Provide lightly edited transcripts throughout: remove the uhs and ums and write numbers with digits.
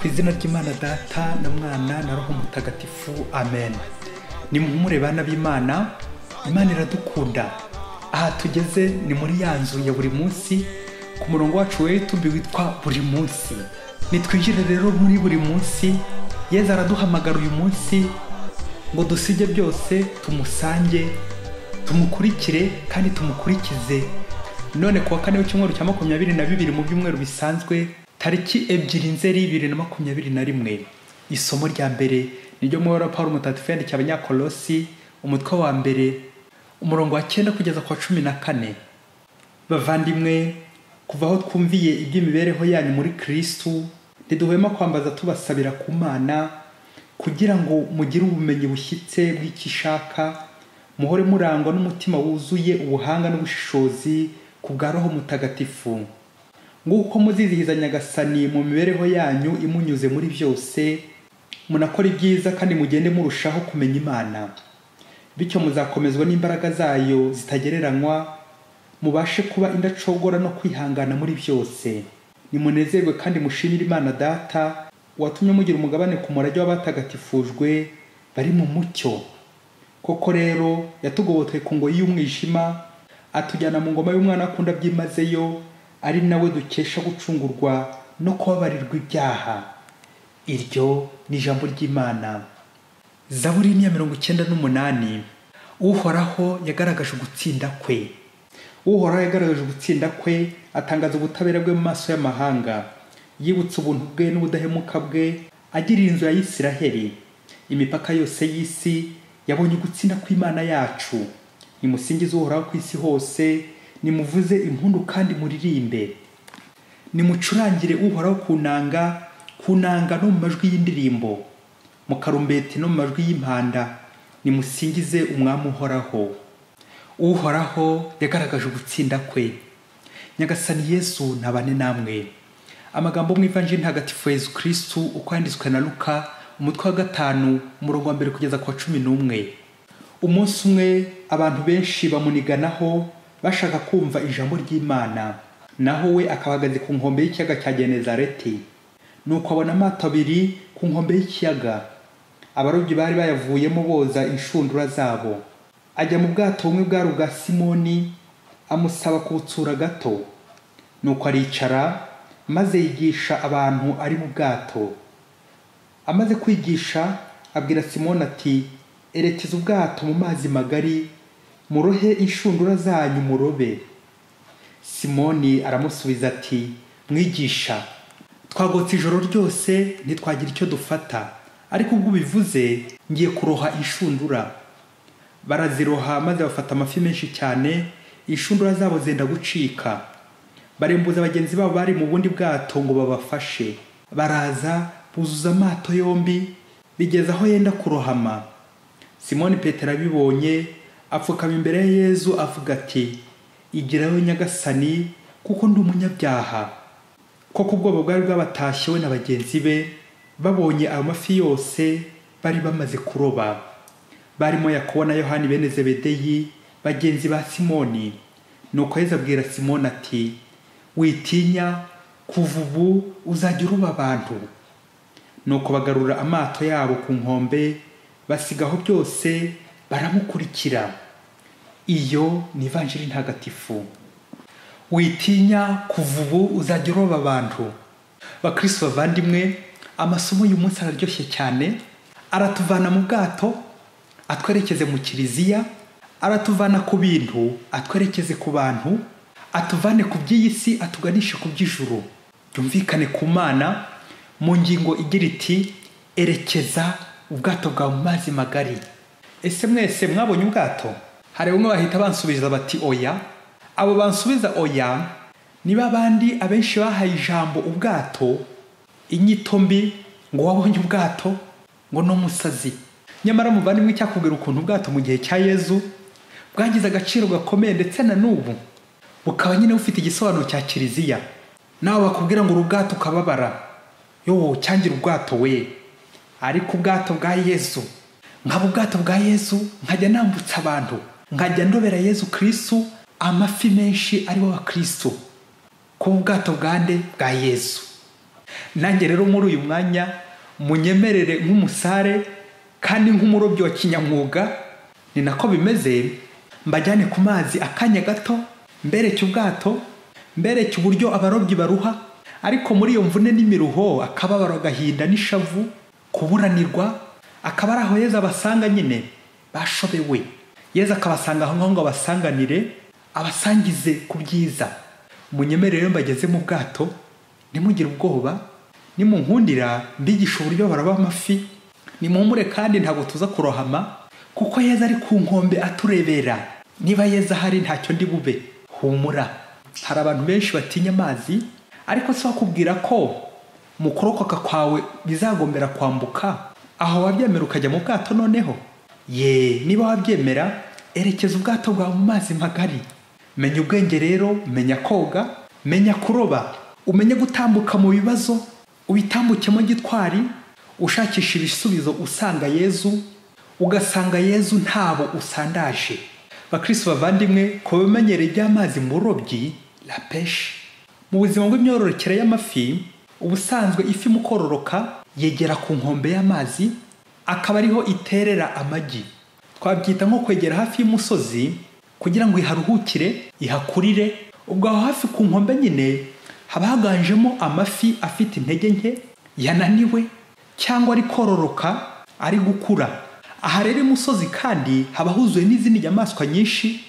Ku izina ry'Imana Data na Mwana na Roho Mutagatifu, amen. Nimuhumure bana b'Imana, Imana iradukunda. Aha tugeze ni muri ya nzu ya buri munsi, ku murongo wacu wa YouTube witwa Buri Munsi. Nitwinjire rero muri buri munsi. Yezu araduhamagara uyu munsi ngo dusige byose tumusange, tumukurikire kandi tumukurikize. None kuwa kane w'icyumweru cya 22 mu byumweru bisanzwe, tariki 2 Nzeri 2021, isomo rya mbere niryo mu wa Paulo Mutagatifu yandikiye Abanyakolosi, umutwe wa mbere umurongo wa 9 kugeza ku wa 14. Bavandimwe, kuva aho twumviye iby'imibereho yanyu muri Kristu, ntiduhwema kwambaza tubasabira ku Mana kugira ngo mugire ubumenyi bushyitse bw'ikishaka, muhore murangwa n'umutima wuzuye ubuhanga n'ubushishozi ku bwa Roho Mutagatifu. Nguko muzizihiza Nyagasani mu mibereho yanyu imunyuze muri byose, munakora ibyiza kandi mugende murushaho kumenya Imana. Bityo muzakomezwa n'imbaraga zayo zitagereranywa, mubashe kuba indacogora no kwihangana muri byose. Nimunezerwe kandi mushimire Imana Data watumye mugira umugabane ku murage w'abatagatifujwe bari mu mucyo. Koko rero yatugobotwe ku ngoyi y'umwijima, atujyana mu ngoma y'umwana akunda byimazeyo, ari nawe dukesha gucungurwa no kubabarirwa ibyaha. Iryo ni ijambo ry'Imana. Zaburi ya 98. Uhoraho yagaragaje ugutsinda kwe. Uhoraho yagaragaje ugutsinda kwe, atangaza ubutabera bwe mu maso y'amahanga. Yibutse ubuntu bwe n'ubudahemuka bwe, agirira inzu ya Isiraheli. Imipaka yose y'isi yabonye ugutsinda kw'Imana yacu. Nimusingize Uhoraho ku isi hose, nimuvuze impundu kandi muririmbe. Nimucurangire Uhoraho ku nanga, ku nanga no mu majwi y'indirimbo, mu karumbeti no mu majwi y'impanda. Nimusingize Umwami Uhoraho. Uhoraho yagaragaje ugutsinda kwe. Nyagasani Yesu ntabane namwe. Amagambo mu Ivanjiri Ntagatifu Yezu Kristu uko yanditswe na Luka, umutwe wa 5 umurongo wa 1 kugeza ku wa 11. Umunsi umwe abantu benshi bamuniganaho bashaka kumva ijambo ry'Imana, naho we akabahagaze ku nkombe y'ikiyaga cya Genezareti. Nuko abona amato abiri ku nkombe y'ikiyaga, abarobyi bari bayavuyemo boza inshundura zabo. Ajya mu bwato bumwe bwari ubwa Simoni, amusaba kubutsura gato. Nuko aricara, maze yigisha abantu ari mu bwato. Amaze kwigisha, abwira Simoni ati: erekeza ubwato mu mazi magari, murohe inshundura zanyu murobe. Simoni aramusubiza ati: mwigisha, twagotse ijoro ryose ntitwagira icyo dufata, ariko ubwo ubivuze ngiye kuroha inshundura. Baraziroha maze bafata amafi menshi cyane, inshundura zabo zenda gucika. Barembuza bagenzi babo bari mu bundi bwato ngo babafashe. Baraza buzuza amato yombi, bigeza aho yenda kurohama. Simoni Petero abibonye, apfukama imbere ya Yezu avuga ati: igirayo Nyagasani, kuko ndi umunyabyaha. Koko ubwoba bwari bwabatashye we na bagenzi be, babonye ayo mafi yose bari bamaze kuroba. Barimo Yakobo na Yohani bene Zebedeyi, bagenzi ba Simoni. Nuko Yezu abwira Simoni ati: witinya, kuva ubu uzajya uroba abantu. Nuko bagarura amato yabo ku nkombe, basigaho byose baramukurikira. Iyo ni Ivanjiri Ntagatifu. Witinya, kuva ubu uzajya uroba abantu. Bakristo bavandimwe, amasomo y'uyu munsi araryoshye cyane. Aratuvana mu bwato atwerekeze mu kiliziya, aratuvana ku bintu atwerekeze ku bantu, atuvane ku by'iyi si atuganishe ku by'ijuru. Byumvikane ku Mana mu ngingo igira iti: erekeza ubwato bwawe mu mazi magari. Ese mwese mwabonye ubwato? Hari bamwe bahita bansubiza bati oya. Abo bansubiza oya niba abandi abenshi bahaye ijambo ubwato inyito mbi, ngo wabonye ubwato ngo no musazi. Nyamara muvandimwe, icyakubwira ukuntu ubwato mu gihe cya Yezu bwagize agaciro gakomeye, ndetse na n'ubu bukaba nyine bufite igisobanuro cya kiliziya. Nawe bakubwira ngo ubwato ukababara, yo cyangira ubwato we, ariko ubwato bwa Yezu, nkaba ubwato bwa Yezu nkajya nambutsa abantu, nkajya ndobera Yezu Kristu amafi menshi ari bo bakristo. Kuba ubwato bwande bwa Yezu. Nanjye rero muri uyu mwanya munyemerere nk'umusare kandi nk'umurobyi wa kinyamwuga, ni nako bimeze, mbajyane ku mazi akanya gato, mbereke ubwato, mbereke uburyo abarobyi baruha, ariko muri iyo mvune n'imiruho, akababaro, agahinda n'ishavu, kuburanirwa, akaba ari aho Yezu abasanga nyine bashobewe. Yezu akabasanga aho ngaho ngo abasanganire, abasangize ku byiza. Munyemerere mbageze mu bwato, ntimugire ubwoba, nimunkundira mbigisha uburyo baroba amafi, nimuhumure kandi ntabwo tuza kurohama, kuko Yezu ari ku nkombe aturebera. Niba Yezu ahari ntacyo ndi bube, humura. Hari abantu benshi batinya amazi, ariko si wakubwira ko mu kurokoka kwawe bizagombera kwambuka, aho wabyemera ukajya mu bwato noneho? Ye, niba wabyemera, erekeza ubwato bwawe mu mazi magari. Menya ubwenge rero, menya koga, menya kuroba, umenye gutambuka mu bibazo, ubitambukemo gitwari, ushakisha ibisubizo usanga Yezu, ugasanga Yezu ntabo usandaje. Bakristo bavandimwe, ku bamenyereye iby'amazi mu burobyi, la pêche, mu buzima bw'imyororokere y'amafi, ubusanzwe ifi mu kororoka yegera ku nkombe y'amazi, akaba ariho iterera amagi. Twabyita nko kwegera hafi y'umusozi kugira ngo iharuhukire, ihakurire. Ubwo aho hafi ku nkombe nyine haba haganjemo amafi afite intege nke, yananiwe cyangwa ari kororoka, ari gukura. Aha rero imusozi kandi haba huzuye n'izindi nyamaswa nyinshi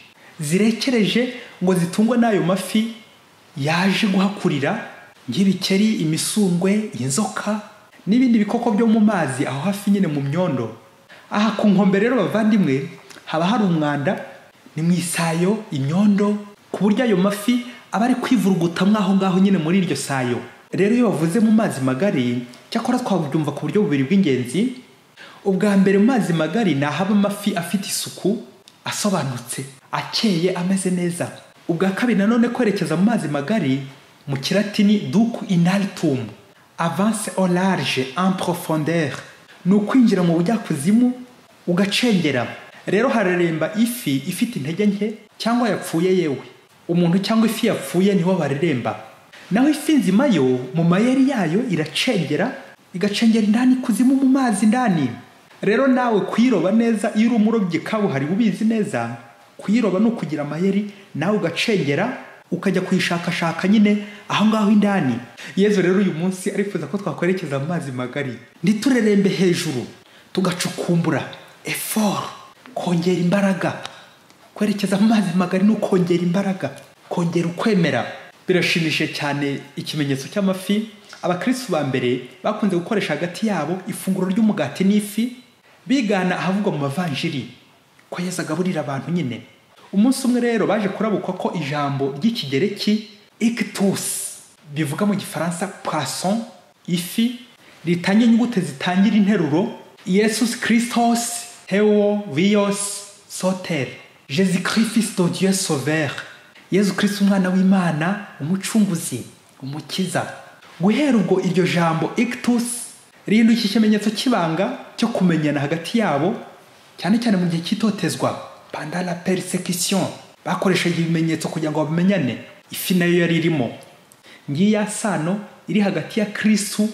zirekereje ngo zitungwe n'ayo mafi yaje guhakurira, nk'ibikeri, imisungwe, inzoka n'ibindi bikoko byo mu mazi aho hafi nyine mu myondo. Aha ku nkombe rero bavandimwe haba hari umwanda, ni mu isayo, imyondo, ku buryo ayo mafi aba ari kwivuruguta mwaho ngaho nyine muri iryo sayo. Rero iyo bavuze mu mazi magari, cyakora twabyumva ku buryo bubiri bw'ingenzi. Ubwa mbere, mu mazi magari ni ahaba amafi afite isuku, asobanutse, akeye, ameze neza. Ubwa kabiri nanone, kwerekeza mu mazi magari mu Kilatini duc in altum, avance au large en profondeur, ni ukwinjira mu bujyakuzimu ugacengera. Rero hareremba ifi ifite intege nke cyangwa yapfuye. Yewe, umuntu cyangwa ifi yapfuye niho bareremba. Naho ifi nzima yo mu mayeri yayo iracengera, igacengera indani kuzimu mu mazi indani. Rero nawe kuyiroba neza, iyo uri umurobyi kabuhariwe ubizi neza, kuyiroba ni ukugira amayeri, nawe ugacengera ukajya kuyishakashaka nyine aho ngaho indani. Yezu rero uyu munsi arifuza ko twakwerekeza mu mazi magari, ntiturerembe hejuru, tugacukumbura, effort, kongera imbaraga. Kwerekeza mu mazi magari ni ukongera imbaraga, kongera ukwemera. Birashimishije cyane ikimenyetso cy'amafi. Abakristu ba mbere bakunze gukoresha hagati yabo ifunguro ry'umugati n'ifi, bigana ahavugwa mu mavanjiri ko Yezu agaburira abantu nyine. Umunsi umwe rero baje kurabukwa ko ijambo ry'Ikigereki ictus, bivuga mu Gifaransa poisson, ifi, ritangiye inyuguti zitangira interuro Jesus Christos Theo Vios Soter, Jésus-Christ fils de Dieu sauveur, Yezu Kristo umwana w'Imana, umucunguzi, umukiza. Guhera ubwo iryo jambo ictus rihinduka ikimenyetso cy'ibanga cyo kumenyana hagati yabo, cyane cyane mu gihe cy'itotezwa, pendant la persécution. Bakoresheje ibimenyetso kugira ngo bamenyane. Ifi nayo yari irimo. Ngiya sano iri hagati ya Kristu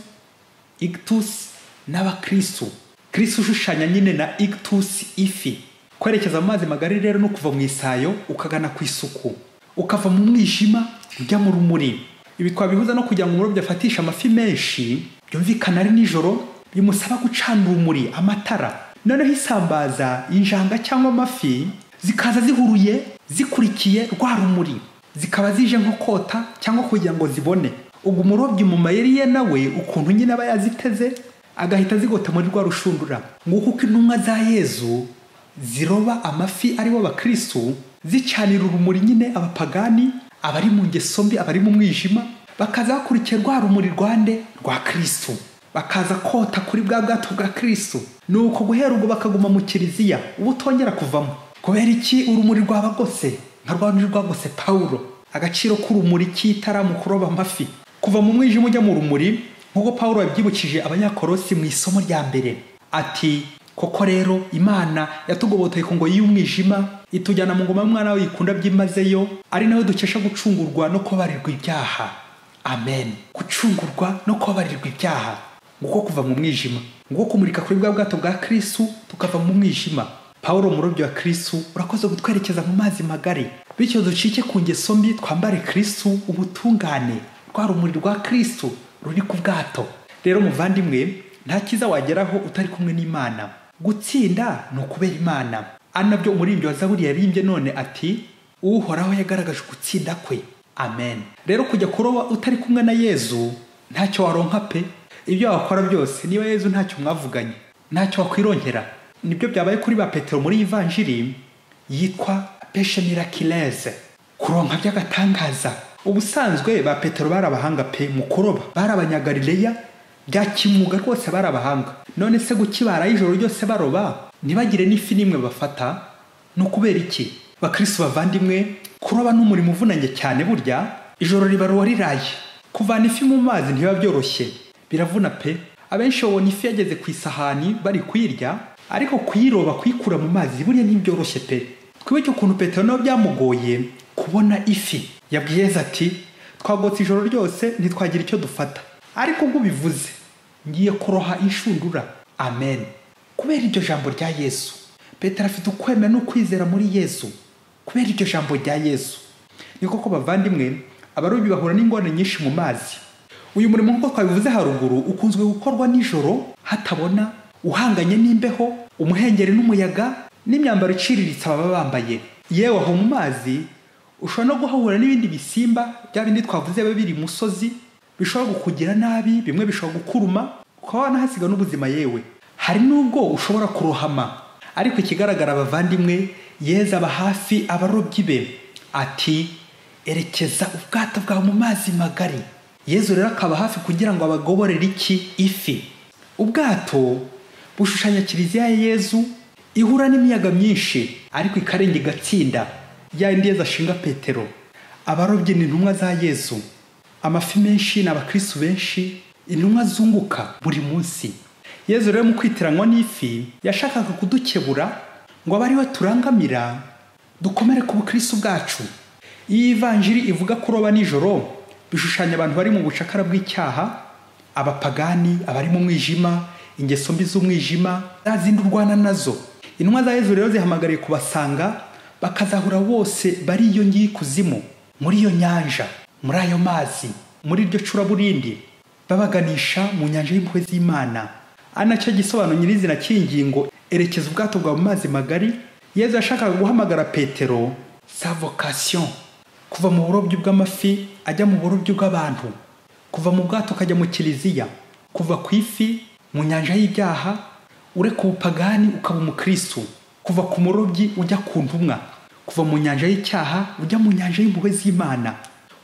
ictus n'abakristu. Kristu ushushanya nyine na ictus, ifi. Kwerekeza mu mazi magari rero no kuva mu isayo ukagana ku isuku, ukava mu mwijima ujya mu rumuri. Ibi twabihuza no kugira ngo umurobyi afatishe amafi menshi, byumvikana ari nijoro, bimusaba gucana urumuri, amatara. Noneho isambaza, injanga cyangwa amafi zikaza zihuruye, zikurikiye rwa rumuri, zikaba zije nko kota cyangwa kugira ngo zibone. Ubwo umurobyi mu mayeri ye nawe ukuntu nyine aba yaziteze, agahita zigota muri rwa rushundura. Nguko uko intumwa za Yezu ziroba amafi, aribo bakristu, zicanira urumuri nyine abapagani, abari mu ngeso mbi, abari mu mwijima, bakaza bakurikiye rwa rumuri rwande rwa Kristu, bakaza kota kuri bwa bwato bwa Kristu. Nuko guhera ubwo bakaguma mu kiliziya ubutongera kuvamo. Kubera iki? Urumuri rwabagose nka rwa rundi rwagose Paulo. Agaciro k'urumuri cy'itara mu kuroba amafi, kuva mu mwijima ujya mu rumuri, nk'uko Paulo yabyibukije Abanyakorosi mu isomo rya mbere ati: koko rero Imana yatugoboteye ku ngoyi y'umwijima, itujyana mu ngoma y'umwana we yikunda byimazeyo, ari nawe dukesha gucungurwa no kubabarirwa ibyaha. Amen. Gucungurwa no kubabarirwa ibyaha, nguko kuva mu mwijima, nguko kumurika kuri bwa bwato bwa Kristu tukava mu mwijima. Pawulo umurobyi wa Kristu, urakoze kutwerekeza mu mazi magari, bityo ducike ku ngeso mbi, twambare Kristu ubutungane, rwa rumuri rwa Kristu ruri ku bwato. Rero muvandimwe, nta cyiza wageraho utari kumwe n'Imana. Gutsinda ni ukubera Imana. Ari nabyo umuririmbyi wa Zaburi yaririmbye none ati: Uhoraho yagaragaje ugutsinda kwe. Amen. Rero kujya kuroba utari kumwe na Yezu ntacyo waronka pe. Ibyo wakora byose niba Yezu ntacyo mwavuganye, ntacyo wakwironkera. Nibyo byabaye kuri ba Petero muri Ivanjiri yitwa pêche miraculeuse, kuronka by'agatangaza. Ubusanzwe ba Petero bari abahanga pe mu kuroba, bari abanyagalileya bya kimwuga rwose, bari abahanga. None se gukibara ijoro ryose baroba ntibagire n'ifi n'imwe bafata ni ukubera iki? Bakristu bavandimwe, kuroba ni umurimo uvunanye cyane. Burya ijoro ribaruwa riraye, kuvana ifi mu mazi ntibiba byoroshye, biravuna pe. Abenshi babona ifi yageze ku isahani bari kuyirya, ariko kuyiroba, kuyikura mu mazi buriya ntibyoroshye pe. Twibuke ukuntu Petero nawe byamugoye kubona ifi. Yabwiye Yezu ati: twagotse ijoro ryose ntitwagira icyo dufata, ariko ubwo ubivuze ngiye kuroha inshundura. Amen. Kubera iryo jambo rya Yesu, Petero afite ukwemera no kwizera muri Yesu. Kubera iryo jambo rya Yesu. Ni koko bavandimwe, abarobyi bahura n'ingorane nyinshi mu mazi. Uyu murimo nk'uko twabivuze haruguru ukunzwe gukorwa nijoro hatabona, uhanganye n'imbeho, umuhengeri n'umuyaga, n'imyambaro iciriritse baba bambaye. Yewe aho mu mazi ushobora no guhahura n'ibindi bisimba, bya bindi twavuze biba biri musozi, bishobora kukugira nabi, bimwe bishobora gukuruma ukaba wanahasiga n'ubuzima. Yewe hari n'ubwo ushobora kurohama. Ariko ikigaragara abavandimwe, Yezu aba hafi abarobyi be, ati: erekeza ubwato bwawe mu mazi magari. Yezu rero akaba hafi kugira ngo abagoborere iki? Ifi. Ubwato bushushanya Kiliziya ya Yezu ihura n'imiyaga myinshi, ariko ikarenga igatsinda. Ya yindi Yezu ashinga Petero. Abarobyi ni intumwa za Yezu. Amafi menshi ni abakristu benshi, intumwa zunguka buri munsi. Yezu rero mu kwitiranwa n'ifi yashakaga kudukebura ngo abe ariwe turangamira, dukomere ku bukristu bwacu. Iyi Ivanjiri ivuga kuroba nijoro bishushanya abantu bari mu bucakara bw'icyaha, abapagani, abari mu mwijima, ingeso mbi z'umwijima, za zindi urwana nazo. Intumwa za Yezu rero zihamagariye kubasanga, bakazahura bose bari iyo ngiyi kuzimu, muri iyo nyanja, muri ayo mazi, muri iryo curaburindi, babaganisha mu nyanja y'impuhwe z'Imana. Ari nacyo gisobanuro nyirizina cy'ingingo erekeza ubwato bwawe mu mazi magari. Yezu yashakaga guhamagara Petero sa vocation, kuva mu burobyi bw'amafi ajya mu burobyi bw'abantu, kuva mu bwato ukajya mu kiliziya, kuva ku ifi mu nyanja y'ibyaha ureka ubupagani ukaba umukristu, kuva ku murobyi ujya ku ntumwa, kuva mu nyanja y'icyaha ujya mu nyanja y'impuhwe z'Imana,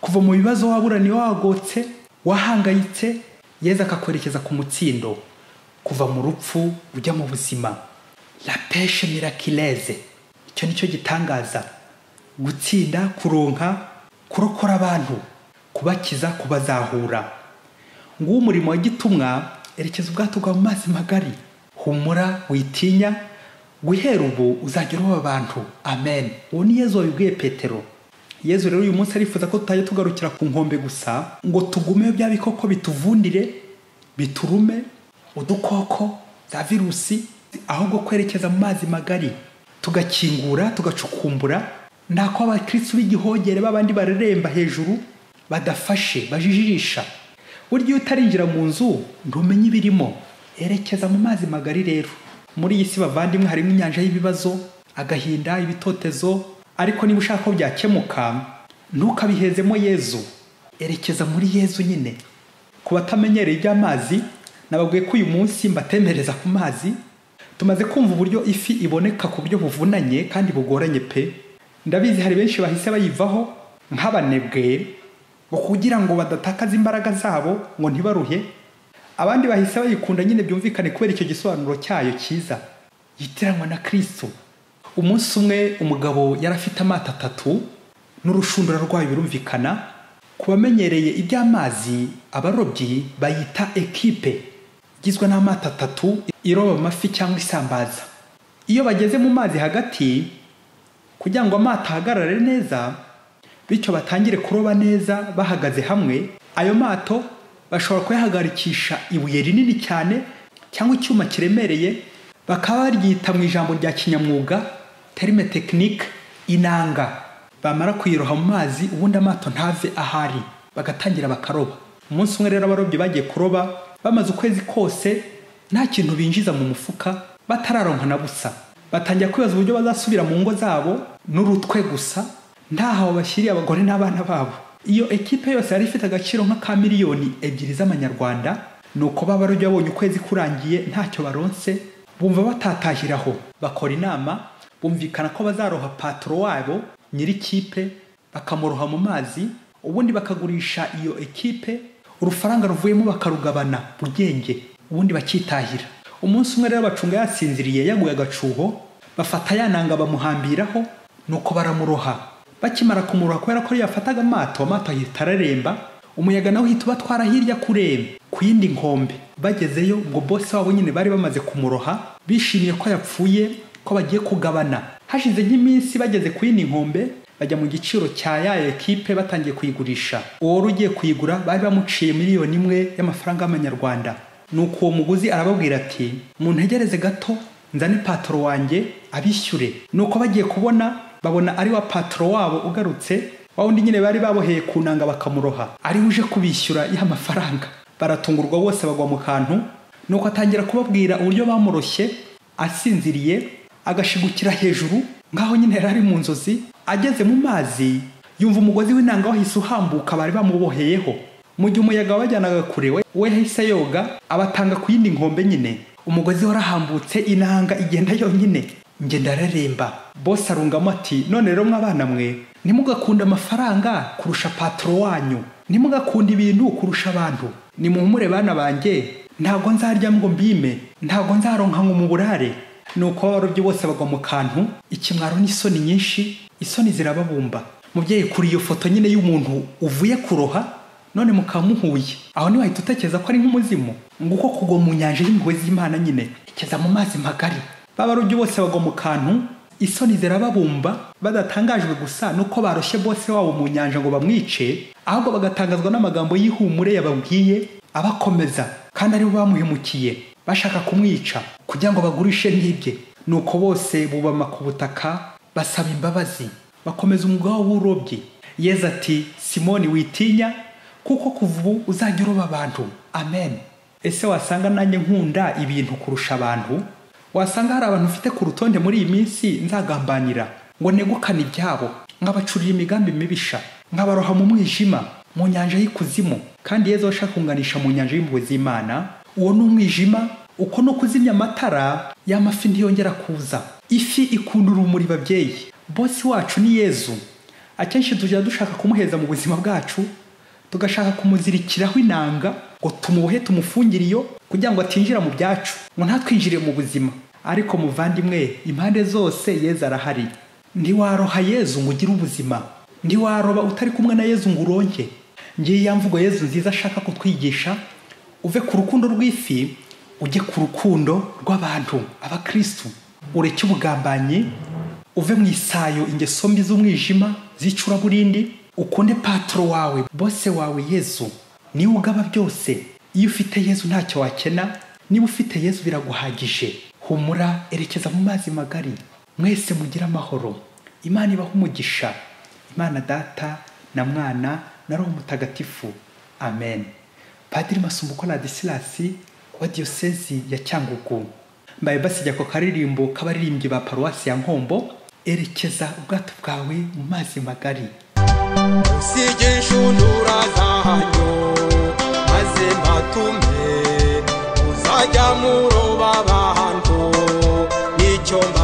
kuva mu bibazo waburaniye wagotse wahangayitse, Yezu akakwerekeza ku mutsindo, kuva mu rupfu ujya mu buzima. La pêche miraculeuse, icyo nicyo gitangaza. Gutsinda, kuronka, kurokora abantu, kubakiza, kubazahura. Nguwo umurimo wa gitumwa, erekeza ubwato bwawe mu mazi magari. Humura, witinya, guhera ubu uzajya uroba abantu. Amen. Uwo ni Yezu wabibwiye Petero. Yezu rero uyu munsi arifuza ko tutajya tugarukira ku nkombe gusa, ngo tugumeyo bya bikoko bituvundire, biturume, udukoko, za virusi, ahubwo kwerekeza mu mazi magari, tugakingura, tugacukumbura. Ntako abakristu b'igihogere babandi bareremba hejuru badafashe, bajijirisha. Burya iyo utarinjira mu nzu ntumenye ibirimo. Erekeza mu mazi magari rero. Muri iyi si bavandimwe harimo inyanja y'ibibazo, agahinda, ibitotezo, ariko niba ushaka ko byakemuka ntukabihezemo Yezu. Erekeza muri Yezu nyine. Ku batamenyereye iby'amazi, nababwiye ko uyu munsi mbatembereza ku mazi. Tumaze kumva uburyo ifi iboneka ku buryo buvunanye kandi bugoranye pe. Ndabizi hari benshi bahise bayivaho nk'abanebwe ngo kugira ngo badatakaza imbaraga zabo ngo ntibaruhe. Abandi bahise bayikunda nyine byumvikane kubera icyo gisobanuro cyayo cyiza yitiranwa na Kristo. Umunsi umwe umugabo yari afite amato atatu n'urushundura rwayo birumvikana. Ku bamenyereye iby'amazi, abarobyi bayita ekipe igizwe n'amato atatu iroba amafi cyangwa isambaza. Iyo bageze mu mazi hagati, kugira ngo amato ahagarare neza, bityo batangire kuroba neza bahagaze hamwe, Ayo mato bashobora kuyahagarikisha ibuye rinini cyane cyangwa icyuma kiremereye, bakaba baryita mu ijambo rya kinyamwuga terme technique inanga. Bamara kuyiroha mu mazi, ubundi amato ntave ahari, bagatangira bakaroba. Umunsi umwe rero abarobyi bagiye kuroba, bamaze ukwezi kose nta kintu binjiza mu mufuka, batararonka na busa. Batangira kwibaza uburyo bazasubira mu ngo zabo n'urutwe gusa, ntaho bashyiriye abagore n'abana babo. Iyo ekipe yose yari ifite agaciro nk'aka 2 miliyoni z'amanyarwanda. Nuko babarobyi babonye ukwezi kurangiye ntacyo baronse, bumva batatahiraho. Bakora inama, bumvikana ko bazaroha patron wabo, nyir'ikipe, bakamuroha mu mazi, ubundi bakagurisha iyo ekipe, urufaranga ruvuyemo bakarugabana bugenge, ubundi bakitahira. Umunsi umwe rero bacunga yasinziriye, yaguye agacuho, bafata ya nanga bamuhambiraho, nuko baramuroha. Bakimara kumuroha, kubera ko yafataga amato, amato ahita araremba, umuyaga nawe uhita ubatwara hirya kure ku yindi nkombe. Bagezeyo, ngo boss wabo nyine bari bamaze kumuroha, bishimiye ko yapfuye, ko bagiye kugabana. Hashize nk'iminsi, bageze ku yindi nkombe, bajya mu giciro cya ya ekipe, batangiye kuyigurisha. Uwo wari ugiye kuyigura bari bamuciye 1 miliyoni y'amafaranga y'amanyarwanda. Nuko uwo muguzi arababwira ati: "Muntegereze gato nzane patron wanjye abishyure." Nuko bagiye kubona, babona ari wa patron wabo ugarutse, wa wundi nyine bari baboheye ku nanga bakamuroha, ari uje kubishyura ya mafaranga. Baratungurwa, bose bagwa mu kantu. Nuko atangira kubabwira uburyo bamuroshye asinziriye, agashigukira hejuru nk'aho nyine yari ari mu nzozi. Ageze mu mazi, yumva umugozi w'inanga wahise uhambuka bari bamuboheyeho. Mu gihe umuyaga wabajyanaga kure, we yahise yoga, abatanga ku yindi nkombe nyine. Umugozi warahambutse, inanga igenda yonyine, njye ndareremba. Bose arungamo ati: "None rero mwabana mwe, ntimugakunde amafaranga kurusha patron wanyu, ntimugakunde ibintu kurusha abantu. Nimuhumure bana banjye, ntabwo nzarya ngo mbime, ntabwo nzaronka ngo muburare." Nuko abarobyi bose bagwa mu kantu, ikimwaro n'isoni nyinshi, isoni zirababumba. Mubyeyi, kuri iyo foto nyine y'umuntu uvuye kuroha, none mukaba muhuye aho, ntiwahita utekereza ko ari nk'umuzimu? Nguko kugwa mu nyanja y'impuhwe z'Imana nyine, keza mu mazi magari. Babarobyi bose bagwa mu kantu, isoni zirababumba, badatangajwe gusa nuko baroshye bose wabo mu nyanja ngo bamwice, ahubwo bagatangazwa n'amagambo y'ihumure yababwiye abakomeza, kandi aribo bamuhemukiye bashaka kumwica kugira ngo bagurishe n'ibye. Nuko bose bubama ku butaka, basaba imbabazi, bakomeza umwuga wabo w'uburobyi. Yezu ati: "Simoni, witinya, kuko kuva ubu uzajya uroba abantu." Amen. Ese wasanga nanjye nkunda ibintu kurusha abantu? Wasanga hari abantu ufite ku rutonde muri iyi minsi nzagambanira ngo negukane ibyabo, nkabacurira imigambi mibisha, nkabaroha mu mwijima, mu nyanja y'ikuzimu? Kandi Yezu ashaka kunganisha mu nyanja y'impuhwe z'Imana. Uwo ni umwijima, uko no kuzimya amatara y'amafi, ntiyongera kuza. Ifi ikunda urumuri. Babyeyi, boss wacu ni Yezu. Akenshi tujya dushaka kumuheza mu buzima bwacu, tugashaka kumuzirikiraho inanga ngo tumubohe, tumufungire iyo kugira ngo atinjira mu byacu, ngo ntatwinjire mu buzima. Ariko muvandimwe, impande zose Yezu arahari. Ntiwaroha Yezu ngo ugire ubuzima, ntiwaroba utari kumwe na Yezu ngo uronke. Ngiyi ya mvugo Yezu nziza ashaka kutwigisha: uve ku rukundo rw'ifi ujye ku rukundo rw'abantu, abakristu. Ureke ubugambanyi, uve mu isayo, ingeso mbi z'umwijima z'icuraburindi, ukunde patron wawe, boss wawe Yezu. Niwe ugaba byose. Iyo ufite Yezu ntacyo wakena. Niba ufite Yezu biraguhagije. Humura, erekeza mu mazi magari. Mwese mugire amahoro. Imana ibahe umugisha, Imana Data na Mwana na Roho Mutagatifu. Amen. Padiri Masumbuko Ladisilasi wa Diyosezi ya Cyangugu. Mbaye basijya ako karirimbo k'abaririmbyi ba Paruwasi ya Nkombo: "Erekeza ubwato bwawe mu mazi magari." Usige inshundura zanyu, maze mbatume, muzajya muroba abantu. Nicyo.